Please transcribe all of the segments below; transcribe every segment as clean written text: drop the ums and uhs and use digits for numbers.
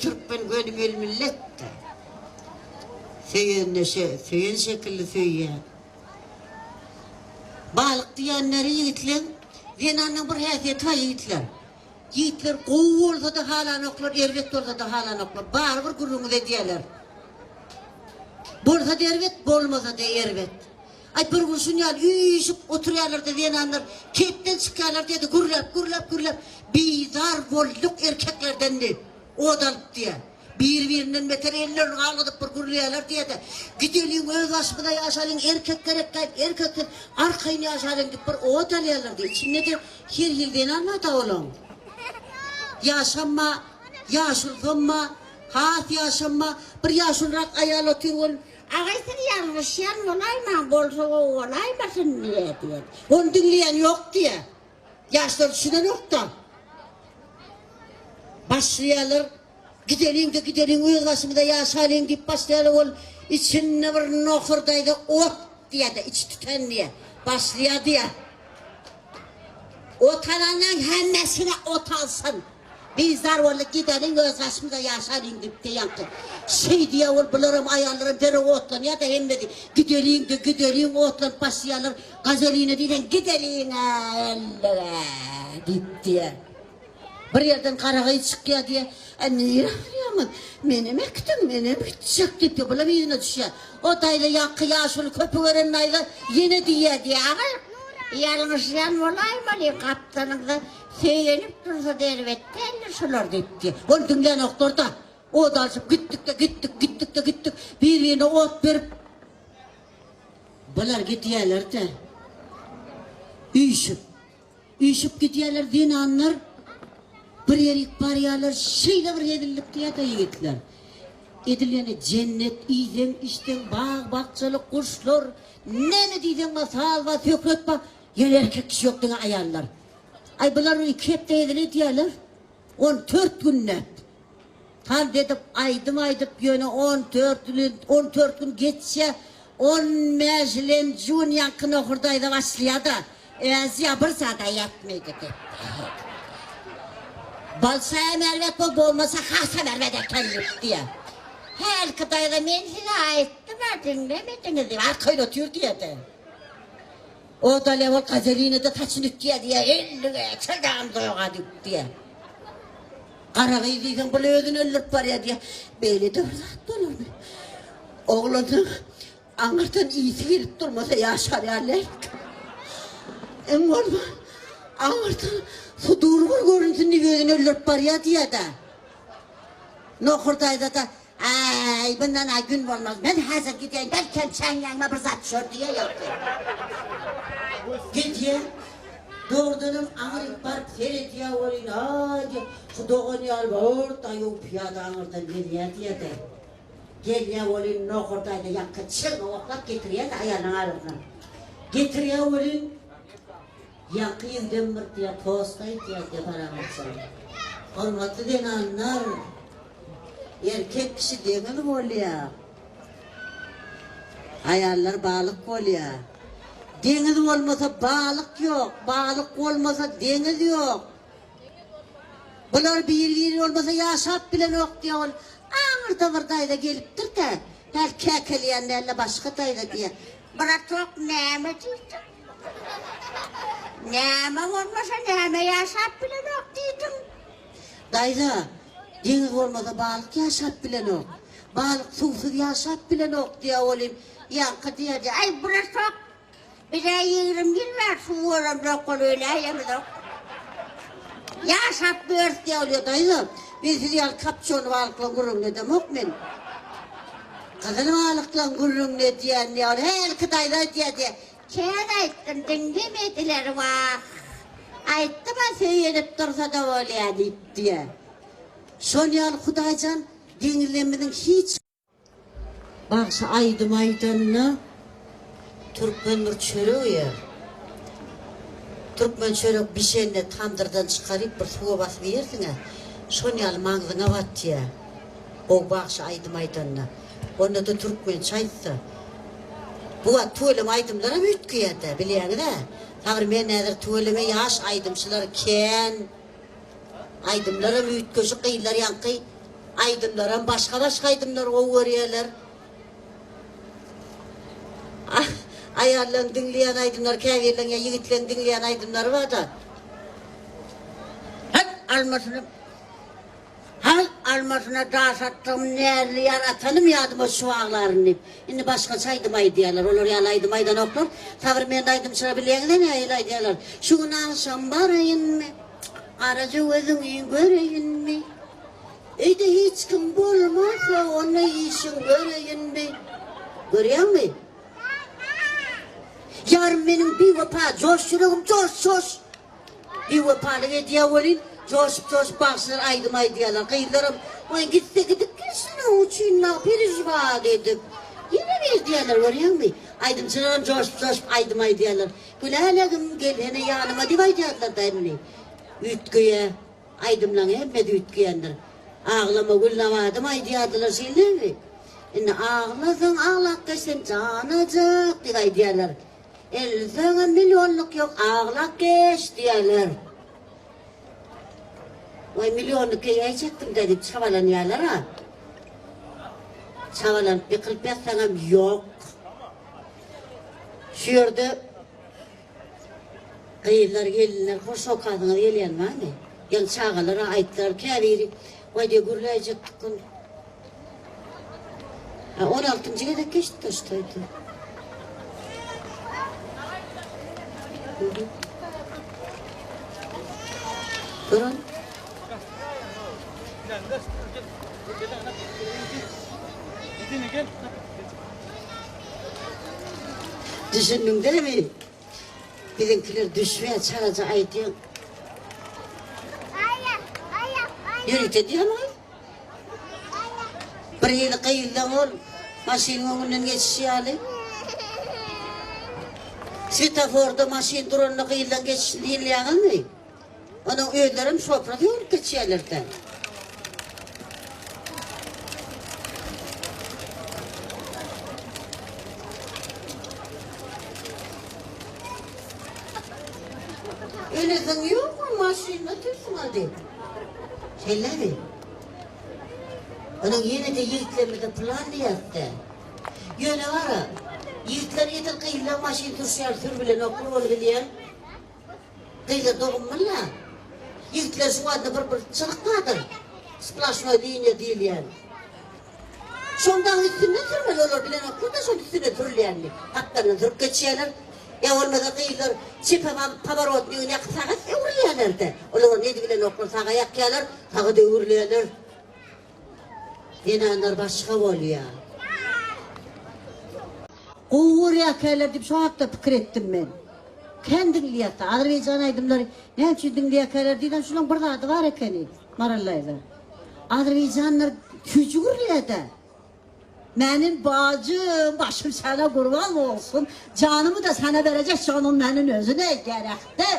Türkmen gönümel millet-dä. Söýende söýen şekilli söýýär. Balyk diýenleri ýigitleň, zenanyň bir häsiýeti bar ýigitler. Ýigitler gowy bolsa-da halanoklar, erbet bolsa-da halanoklar. Barybir gürrüňizi edýärler. Bolsa-da erbet, bolmasa-da erbet. Aý bir gün şun ýaly üýşüp oturýarlar-da zenanlar, keýpden çykýarlar diýdi, gürläp, gürläp, gürläp, bizar bolduk erkeklerden diýip, ot alyp diýýär. Bir-birinden beter ellerini galgadyp bir gürleýärler diýýär-de, gideliň öz başymyza ýaşalyň, erkek gerek däl, erkeksiz arkaýyn ýaşalyň diýip bir ot alýarlar diýýär. Içinde-de her hili zenan bar-da olaň. Ýaşam bar, ýaşulusam bar, has ýaşam bar. Bir ýaşulurak aýal otyr ol, Agay siz ýalňyşýan bolaýmaň, bolsa gowy bolaýmasyn diýýär diýýär. Ony diňleýän ýok diýýär. Ýaşlar düşünenok-da. Başlaýarlar, Gideliň-de gideliň, öz başymyza ýaşalyň diýip başlaýarlar, ol içinde bir nohurdaýda ot diýýär-de, içi tüten diýýär. Başlaýar diýýär. Ot alanlaň hemmesine ot alsyn. Bizar boldy, gideliň öz başymyza ýaşalyň diýip ýaňky. Şeý diýýär ol, bularam aýallaram derrew otlanýar-da hemmesi. Gideliň-de gideliň otlanyp başlaýarlar. Gazeline diýseň gideliň-ä ellige diýip diýýär. Bir ýerden gara gyz çykýar diýýär. Ä nirä barýaňyz? Menem äkdiň, menem gitjek diýip diýýär. Bulam yzyna düşýär. O daýza ýaňky ýaşuly köpi gören daýza ýene diýýär diýýär. Aga, ýalňyşýan bolaýmaly, gapdalyňda Söýenip dursa-da erbet däldir şular diýipdi. Ony diňlänoklar-da. Ot alşyp gitdik-de gitdik, gitdik-de gitdik. Bir-birine ot berip, bular gidýärler-de. Üýşüp. Üýşüp gidýärler zenanlar. Bir ýerik barýarlar, şeýle bir hezillik diýýär-de ýigitler. Edil ýene jennet, iýseň, içseň, bag-bakjaly guşlar, näme diýseň bar, saz bar, söhbet bar. Ýöne erkek kişi ýok diňe aýallar. Aý bular iki hepde hezil edýärler. On tört günläp. Tans edip aýdym aýdyp ýöne on tört on tört gün geçýä on bäşilenji gün ýaňky Nohur daýza başlaýada Özi bir zada ýetmeýdi diýip. Bolsa hem erbet bol bolmasa hasam erbet eken diýip diýýä. Hälki daýza men size aýtdym-a diňlemediňiz diýip arkaýyn otyr diýýä-de. O-da Lewol gazeline-de saçyny ütýär diýýär, ellige çydam zoga diýip diýýär. Gara gyz diýseň bul özüni öldürip barýar diýýär. Beýle-de bir zat bolarmy? Oglanyň aňyrdan ysy gelip durmasa ýaşar ýaly dälkä. Iň bolman aňyrdan sudury bir görünsin diýip özüni öldürip barýar diýýär-dä. Nohur daýza-da Äý, bundan-a gün bolmaz. Men häzir gideýin, belkem çeňňegime bir zat düşer diýýär ýagty. Gidýär. Dogrudanam aňryk baryp seredýär welin, aý diýýär, şu dogan ýaly bir daýaw pyýada aňyrdan gelýär diýýär-de. Gelýär welin, Nohur daýza ýaňky çeňňek oklap getirýär-de aýalynyň arasyna. Getirýär welin, Ýaňky ýigdem bir diýýär, tost aýtýar diýýär parahatçylyk. Hormatly zenanlar, erkek kişi deňiz bolýar. Aýallar balyk bolýar. Deňiz bolmasa balyk ýok, balyk bolmasa deňiz ýok. Bular bir-biri bolmasa ýaşap bilenok diýýär ol. Aňyrda bir daýza gelipdir-de, häli käkeleýän däl-de başga daýza diýýär. Bratok näme diýdiň? Näme bolmasa näme ýaşap bilenok diýdiň? Daýza, deňiz bolmasa balyk ýaşap bilenok. Balyk suwsuz ýaşap bilenok diýýär welin, ýaňky diýýär diýýär. Aý, bratok, biz-ä 20 ýyl bäri suw göremzok, ol öläýemizok. Ýaşap ýörüs diýýär ol, daýza, men siz ýaly kapçony balyklaň gürrüňini edemok men. Gyzyl balyklaň gürrüňini edýän diýýär ol, hälki daýza aýdýar diýýär. Kän aýtdym, diňlemediler, wah. Aýtdym-a söýenip dursa-da bolýar diýip diýýär. Şol ýaly Hudaýjan deňizlerimiziň hiç. Bagşy aýdym aýdanda türkmen bir çörek iýer. Türkmen çörek bişende tamdyrdan çykaryp bir suwa basyp iýersiň-ä, şon ýaly maňzyňa batýar. Gowy bagşy aýdym aýdanda. Onda-da türkmençe aýtsa. Bu wagt tüweleme aýdymlaram üýtgeýär-dä, bilýäňiz-ä. Sabyr men häzir tüweleme ýaş aýdymçylar kän. Aýdymlaram üýtgeşik gyzlar ýaňky. Aýdymlaram başga-başga aýdymlary gowy görýärler. Aýallaryň diňleýän aýdymlary käbirleň ýa ýigitleň diňleýän aýdymlary bar-da. Häý, almasyny Haý, almasyna daş atdygym näzli ýar atanym ýadyma düşüp aglaryn diýip. Indi başgaça aýdym aýdýarlar. Olar ýaly aýdym aýdanoklar. Sowremenny aýdymçylar bilýäňiz-ä nähili aýdýarlar. Şu gün agşam baraýynmy? Garaja gözüňi göreýinmi? Öýde hiç kim bolmasa, onda işiň göreýinmi? Görýäňmi? Ýarym meniň biwepa, joş ýüregim, joş, joş! Biwepalyk edýär welin, joşup-joşup bagşylar aýdym aýdýarlar. Gyzlaram, Waý, gitse gidip gelsin, oň üçin na perežiwat edip. Ýene bir diýýärler, görýäňmi? Aýdymçylaram joşup-joşup aýdym aýdýarlar. Gülälegim, gelsene ýanyma diýip aýdýarlar-da indi. Üýtgeýär. Aýdymlaň hemmesi üýtgeýändir. Aglama Gülnabadym aýdýardylar şeýlemi? Indi aglasaň aglap geç sen janajyk diýip aýdýarlar. Elseňem millionlyk ýok aglap geç diýýärler. Waý millionlyk geýäýjekdim-dä diýip çabalanýarlar-a. Çabalanyp ýykylyp ýatsaňam ýok. Şu ýerde Gyzlar, gelinler hoş okasyňyz gelýän barmy? Ýaňy çagalar-a aýtdylar, käbiri, Waý diýe gürläýjekdik gün. Ha, on altynjy gezek geçdi şu toýda. Görün. Düşündiň dämi? Biziňkiler düşbä çalaja aýdýaň. Ýörite diýýämi gyz? Bir hili gyzlaň ol maşynyň öňünden geçişi ýaly. Swetoforda maşyn duranda gyzlaň geçişini synlaýaňyzmy? Onuň özlerem şofra ýöwrüp geçýärler-dä. Ölesiň ýokmy, maşynda otyrsyň-a diýip. Şeýlemi? Onuň ýene-de ýigitlerimize plan diýýäs-dä. Ýöne bar-a, ýigitler edil gyzlaň maşyn sürşi ýaly sürübilenoklar, ony bilýän. Gyzlar dogumlyla. Ýigitler şu wagtda bir bir çyzyk bardyr. Splaşnoý liniýa diýilýän. Şoň dagyň üstünden sürmeli olar bilenoklar-da şoň üstünden sürülýänini. Gapdalyndan sürüp geçýärler. Ýa bolmasa gyzlar çepe baryp poworotnigini ýakyp saga öwrülýärler-de. Olar ony edibilenoklar saga ýakýarlar, saga-da öwrülýärler. Zenanlar başga bolýar. Gowy görýärkäler diýip şo hakda pikir etdim men. Kän diňleýäs-de azerbaýjan aýdymlary näme üçin diňleýärkäler diýsem şulaň bir zady bar ekeni Marallaýlar. Azerbaýjanlar süýji gürleýär-dä. Menin bajym başym sana gurban olsun janymy da sana berejek şonuň menin özüne gerekdi.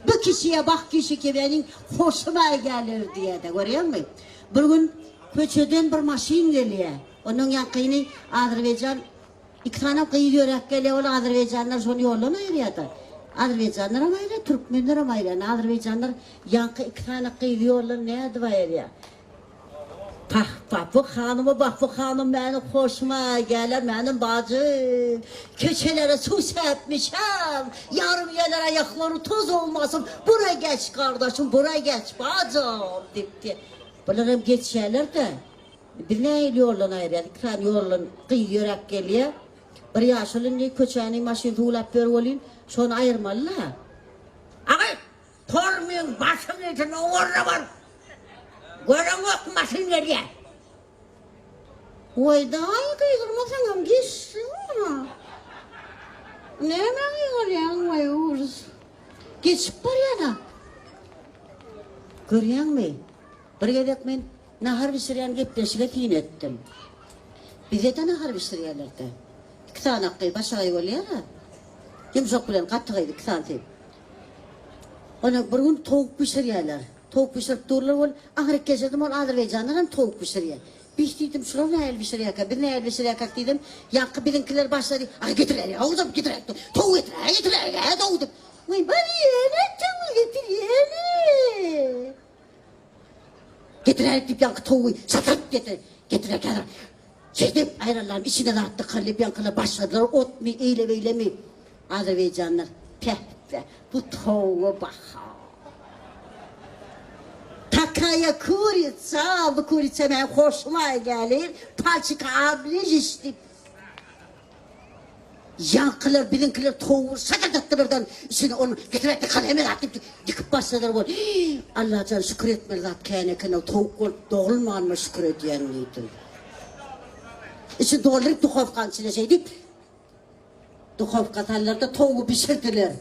Bu kişiye bak kişi ki meniň hoşuma gelir diýýär-de görýäňmi? Bir gün köçeden bir maşyn gelýär. Ondan ýaňkyny Azerbaýjan iki sany gyz ýöräp gelýär, ol azerbaýjanlar şony ýoldan aýyrýar-da. Azerbaýjanlaram aýyrýar, türkmenlerem aýyrýar. Azerbaýjanlar ýaňky iki sany gyzy ýoldan nädip aýyrýar? Pah, bak bu hanyma bak bu hanym meni hoşuma geler menim bajym. Köçelere suw sepmişem, ýarym geler aýaklary toz olmasyn, bura geç gardaşym, bura geç bajym diýipdi. Bularam geçýärler-de. Biz nähili ýoldan aýyrýas, iki sany ýoldan gyz ýöräp gelýär. Bir ýaşuly indi köçäni maşyn suwlap ýör welin, şony aýyrmaly-la. Agy, tormyň başyň etini oňarra bar. Göreňok maşyn gelýär. Waý daýy gygyrmasaňam geçsin-ä. Nämä gygyrýaň waý ujus. Geçip barýan-a. Görýäňmi? Bir gezek men nahar bişirýän gepleşige syn etdim. Bize-de nahar bişirýärler-dä. Iki sany akgy başagaý bolýar-a. Ýumşak bilen gaty gyz iki sanysy. Ony bir gün towuk bişirýärler. Towuk bişirip durlar ol aňryk geçirdim ol Azerbaýjandan hem towuk bişirýär. Biş diýdim şular nähili bişirýärkä biz nähili bişirýärkäk diýdim. Ýaňky biziňkiler başlady. Aý getiräý oguzam getiräý towuk getiräý getiräý towuk diýip. Weý bar ýene towuk getir ýene. Getiräýik diýip ýaňky towugy şatyrt getir. Getirerkäler. Şeýdip aýranlaryň içine zat dykylyp ýaňkylar başladylar otmy eýle-beýlemi. Azerbaýjanlar peh-be bu towuga baha. Takaýa kuritsa bu kuritsa meň hoşuma gelir palçika obližiş diýip. Ýaňkylar biziňkiler towugy şatyrdatdylardan içine ony getirip dykaly hemme zat diýip dikip başladylar bol. Allajan şükür etmeli zat kän eken o towuk bolup dogulmanyma şükür edýän diýdim. Içini dolduryp duhowkanyň içine şeýdip duhowka saldylar-da towugy bişirdiler.